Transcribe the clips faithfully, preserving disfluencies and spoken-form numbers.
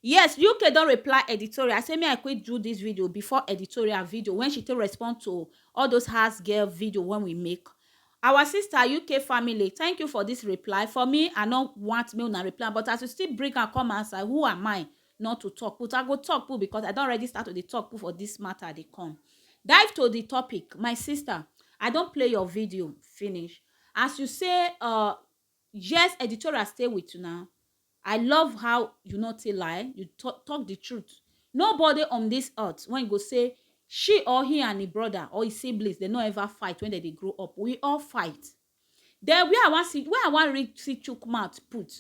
Yes, U K don reply editorial. I say me I quick do this video before editorial video when she take respond to all those house girl video when we make. Our sister U K family, thank you for this reply. For me, I no want me una reply, but as you still bring am come outside, who am I not to talk? But I go talk put because I don already start to dey talk put for this matter dey come. Dive to the topic, my sister. I don play your video finish. As you say, uh, yes, editorial stay with una. I love how you no tell lie. You talk, talk the truth. Nobody on this earth when go say she or he and his brother or his siblings, they no ever fight when they, they grow up. We all fight. Then where I want see, where I want read see chook mouth put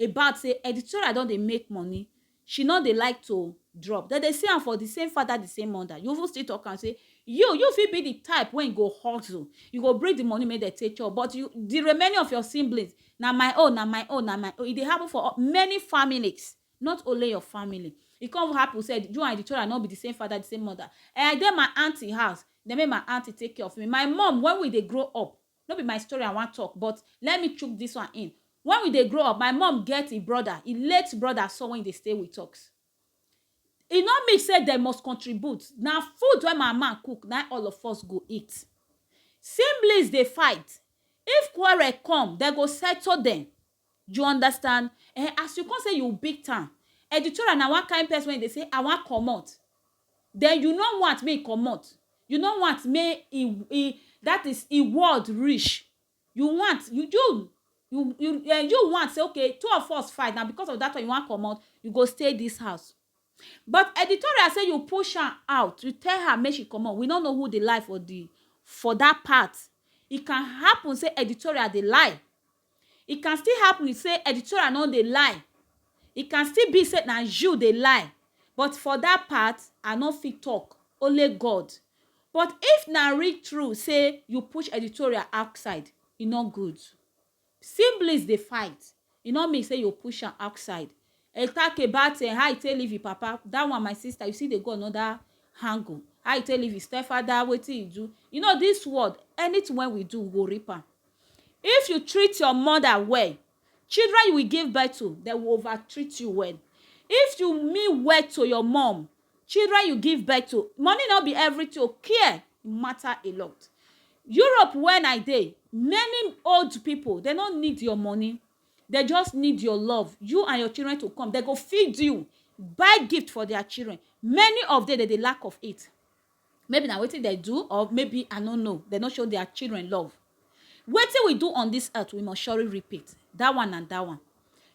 about say editorial don dey make money. She no dey like to drop. Then they say am for the same father, the same mother. You even still talk and say you you fit be the type when go hustle. You go bring the money make they take care. But you the remaining of your siblings, na my own, na my own, na my own. E dey happen for many families, not only your family. E come happen say you and editorial no be the same father, the same mother. Eh, I dey my auntie house. They make my auntie take care of me. My mom, when we dey grow up, no be my story I wan talk, but let me chook this one in. When we dey grow up, my mom get a brother, a late brother, so when they stay with us. E no mean say they must contribute. Na food when my man cook, na all of us go eat. Siblings dey fight. If quarrel come, they go settle them. You understand? Eh, as you come say you big time, editorial na one kind person when they say I wan comot. Then you no want me comot. You no want me e, e, that is e word reach. You want you you you you, uh, you want say okay, two of us fight now because of that one you want comot. You go stay this house. But editorial say you push her out. You tell her make she comot. We don't know who dey lie for the for that part. It can happen say editorial dey lie. It can still happen say editorial no dey lie. It can still be say na you dey lie. But for that part, I no fit talk. Only God. But if na real true say you push editorial outside, e no good. Siblings dey fight. E no mean say you push am outside. E talk about eh, how e take leave him papa. That one, my sister, you see, dey go another angle. How e take leave his stepfather, wetin he do. You know this world, anything when we do, we go reap am. If you treat your mother well, children you will give birth to, they will over treat you well. If you mean well to your mom, children you give birth to, money no be everything o, care matter a lot. Europe when I dey, many old people, they no need your money. They just need your love. You and your children to come. They go feed you, buy gift for their children. Many of them, they dey lack of it. Maybe na wetin they do, or maybe I no know. They no show their children love. Wetin we do on this earth, we must surely repeat. That one and that one.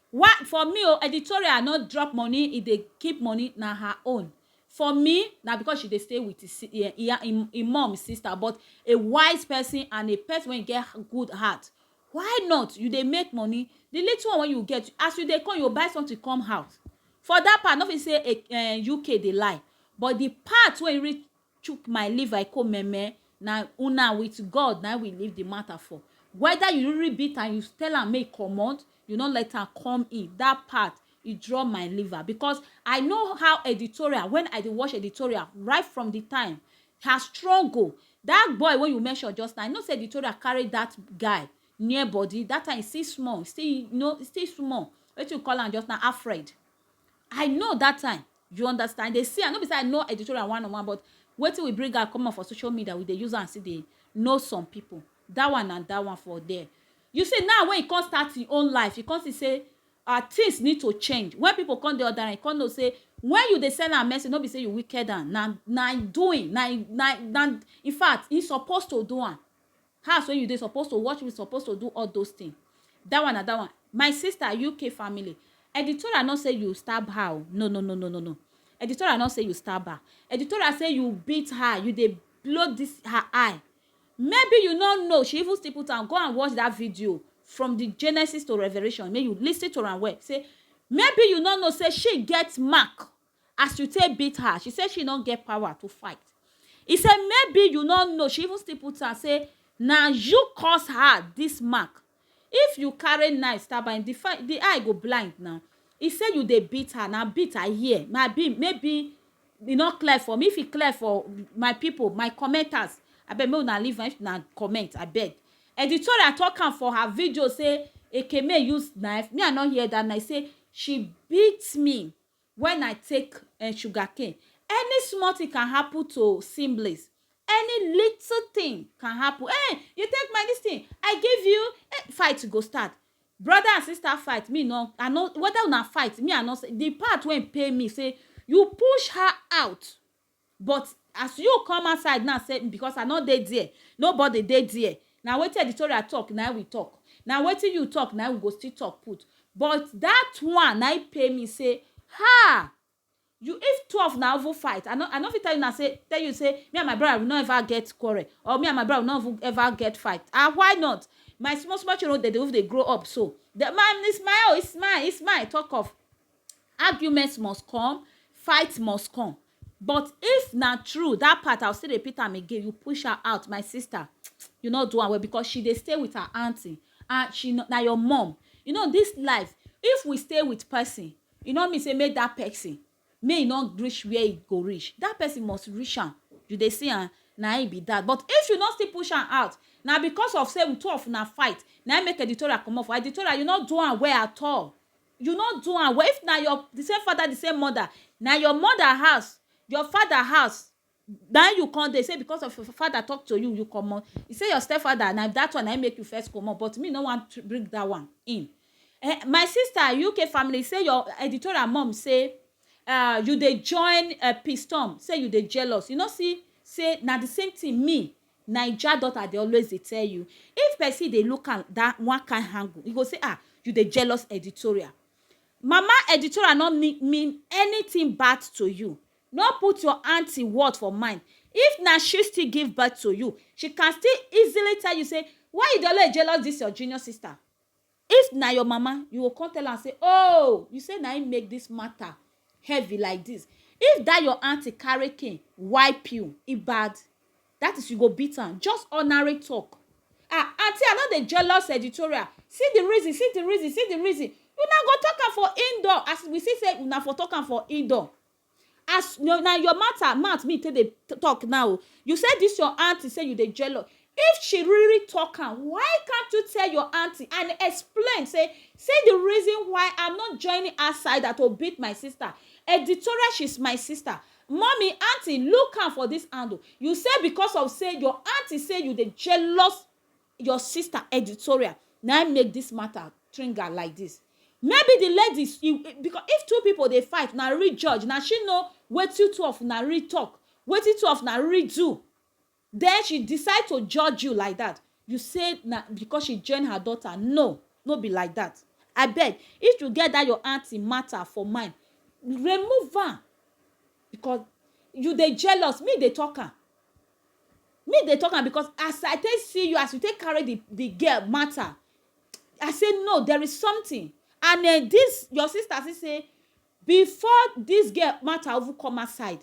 Why for me o, editorial no drop money, e dey keep money, na her own. For me, na because she dey stay with his, si- eh, eh, him, him mom, his sister, but a wise person and a person wey get good heart. Why not? You dey make money, the little one wey you get, as you dey come, you go buy something come house. For that part, no fit say eh, eh, U K dey lie, but the part wey reach chook my liver, I come meme, na una with God na we leave the matter for. Whether you really beat and you tell am make comot, you no let am come in. That part, e draw my liver because I know how editorial, when I dey watch editorial right from the time, her struggle. That boy when you mention just now, I know say editorial carry that guy near body. That time e still small, still you know, e still small. Wetin you call am just now, Alfred. I know that time. You understand? They see, I no be say I know editorial one on one, but wetin we bring out come out for social media, we dey use am see dey know some people. That one and that one for there. You see now when you come start your own life, you come see say uh, things need to change. When people come the other and come know say when you dey send am message, no be say you wicked am. Na na doing, na na na. In fact, he supposed to do am. House when you dey supposed to watch me, supposed to do all those things. That one na that one. My sister, U K family, editorial no say you stab her o. No, no, no, no, no, no. Editorial no say you stab her. Editorial say you beat her, you dey blow this her eye. Maybe you no know. She even still put am. Go and watch that video from the Genesis to Revelation. Make you listen to am well. Say maybe you no know say she get mark as you take beat her. She say she no get power to fight. He say maybe you no know. She even still put am say na you cause her this mark. If you carry knife stab her, the, fi- the eye go blind now. He say you dey beat her. Na beat I hear. Maybe maybe e no clear for me. If e clear for my people, my commenters, abeg make una leave am if una comment, abeg. Editorial talk am for her video say Ekeme use knife. Me I no hear that knife. Say she beat me. when I take uh, sugar cane. Any small thing can happen to siblings. Any little thing can happen. Hey, you take my this thing, I give you. Hey, fight go start. Brother and sister fight. Me no, I know whether una fight. Me I know say the part when pay me say you push her out. But as you come outside now, say because I no dey there, nobody dey there. Now wetin editorial talk, now we talk. Now wetin you talk, now we go still talk put. But that one, now pay me say, ha, you if twelve na even fight, I no I no fit tell you na say tell you say me and my brother we no ever get quarrel, or me and my brother we no even ever get fight. Ah, why not? My small small children dey dey even dey grow up so. The man is my oh, it's my it's my talk of arguments must come, fight must come. But if na true that part, I'll still repeat am again, you push her out, my sister, you no do am well because she dey stay with her auntie and she no, na your mom. You know this life, if we stay with person, you know me say make that person may e no reach where e go reach, that person must reach am. You dey see am, na e be that. But if you no still push am out, na because of say two of una fight na im make editorial comot for editorial. You no do am well at all. You no do am well. If na your the same father, the same mother, na your mother house, your father house, na you come dey say because of your father talk to you, you comot. You say your stepfather, na that one na im make you first comot, but me no wan bring that one in. Eh, my sister, U K family, say your editorial mom say uh, you dey join uh, pistom, say you dey jealous. You know see say na the same thing me Naija daughter dey always dey tell you. If person dey look am that one kind angle, you go say, ah, you dey jealous editorial. Mama editorial no mean, mean anything bad to you. No put your auntie word for mind. If na she still give birth to you, she can still easily tell you say, why you dey always jealous this your junior sister? If na your mama, you go come tell am say, oh, you say na im make this matter heavy like this. If that your auntie carry cane wipe you, e bad. That is, you go beat am. Just ordinary talk. Ah, auntie, I no dey jealous editorial. See the reason, see the reason, see the reason. Una go talk am for indoor, as we see say una for talk am for indoor. As no, na your matter mouth me take dey t- talk now. You say this your auntie say you dey jealous. If she really talk am, why can't you tell your auntie and explain say, see the reason why I'm not joining her side that will beat my sister? Editorial, she's my sister. Mommy, auntie, look am for this angle. You say because of say your auntie say you dey jealous your sister editorial, na im make this matter trigger like this. Maybe the ladies, you, because if two people dey fight, na real judge, na she know wetin two of una real talk, wetin two of una real do. Then she decide to judge you like that. You say na because she join her daughter. No, no be like that. I beg, if you get that your auntie matter for mind, remove am because you dey jealous. Me dey talk am. Me dey talk am because as I take see you, as you take carry the the girl matter, I say no, there is something. And uh, this your sister still say before this girl matter even come outside,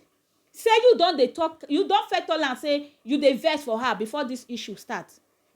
say you don dey talk, you don first tell am say you dey vex for her before this issue start.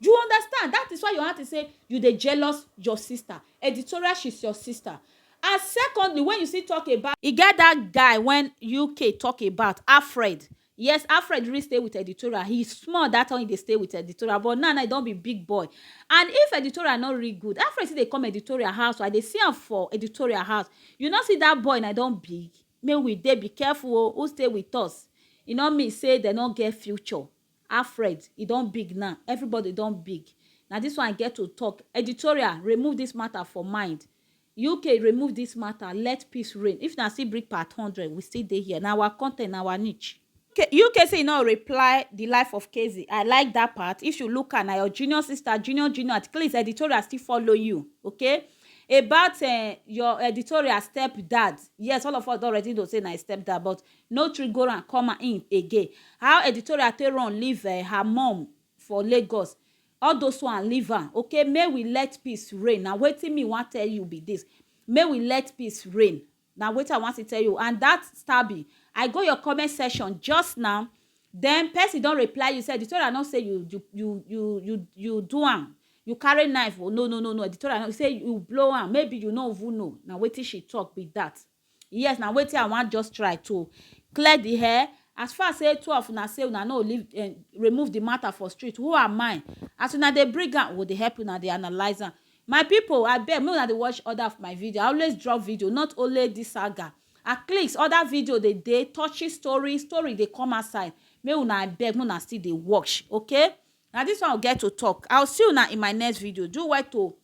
You understand? That is why your auntie say you dey jealous your sister. Editorial, she's your sister. And secondly, when you see talk about e get that guy when U K talk about Alfred. Yes, Alfred really stay with editorial. He small that time he dey stay with editorial, but now now he don be big boy. And if editorial no really good, Alfred still dey come editorial house. I dey see am for editorial house. You no see that boy na don big. Make we dey be careful o, who stay with us. E no mean say dem no get future. Alfred, e don big now. Everybody don big. Na this one I get to talk. Editorial, remove this matter for mind. U K, remove this matter. Let peace reign. If na still bring part hundred, we still dey here. Na our content, na our niche. K- U K say e no reply the life of Kezi. I like that part. If you look at na your junior sister, junior junior, at least editorial still follow you, okay? About uh, your editorial stepdad. Yes, all of us don already know say na his stepdad, but no trigger am come in again. How editorial take run leave uh, her mom for Lagos? All those one leave am, okay? May we let peace reign. Now wetin me wan tell you be this. May we let peace reign. Now wetin I want to tell you. And that stabby, I go your comment section just now. Then person don reply you say editorial no say you you you you you you do am. You carry knife. Oh, no no no no. Editorial no say you blow am. Maybe you no even know. Now wetin she talk be that. Yes, na wetin I wan just try to clear the hair. As far as say two of una say una no leave uh, remove the matter for street, who am I? As una dey bring am, we dey help una dey analyze am. My people, I beg make una dey watch other of my video. I always drop video, not only this saga. At least other video dey dey, touchy story, story dey come outside. Make una abeg, make una still dey watch, okay? Na this one we get to talk. I'll see una in my next video. Do well to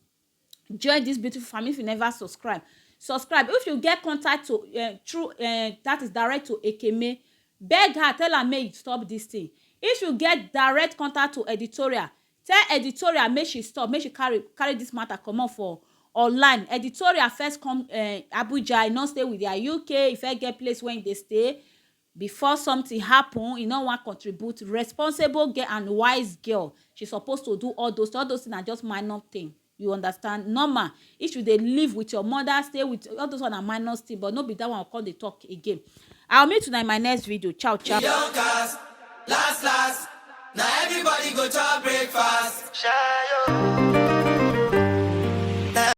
join this beautiful family if you never subscribe. Subscribe. If you get contact to, uh, through, uh, that is direct to Ekeme, beg her, tell her make you stop this thing. If you get direct contact to editorial, tell editorial make she stop, make she carry, carry this matter comot for online. Editorial first come, uh, Abuja, e no stay with their U K, e first get place wey e dey stay before something happen, e no wan contribute. Responsible girl and wise girl, she suppose to do all those, all those things are just minor thing. You understand? Normal. If you dey live with your mother, stay with, all those one are minor thing, but no be that one I come dey talk again. I'll meet you in my next video. Ciao, ciao. Young cast, last, last. Now everybody go to breakfast. Shayo.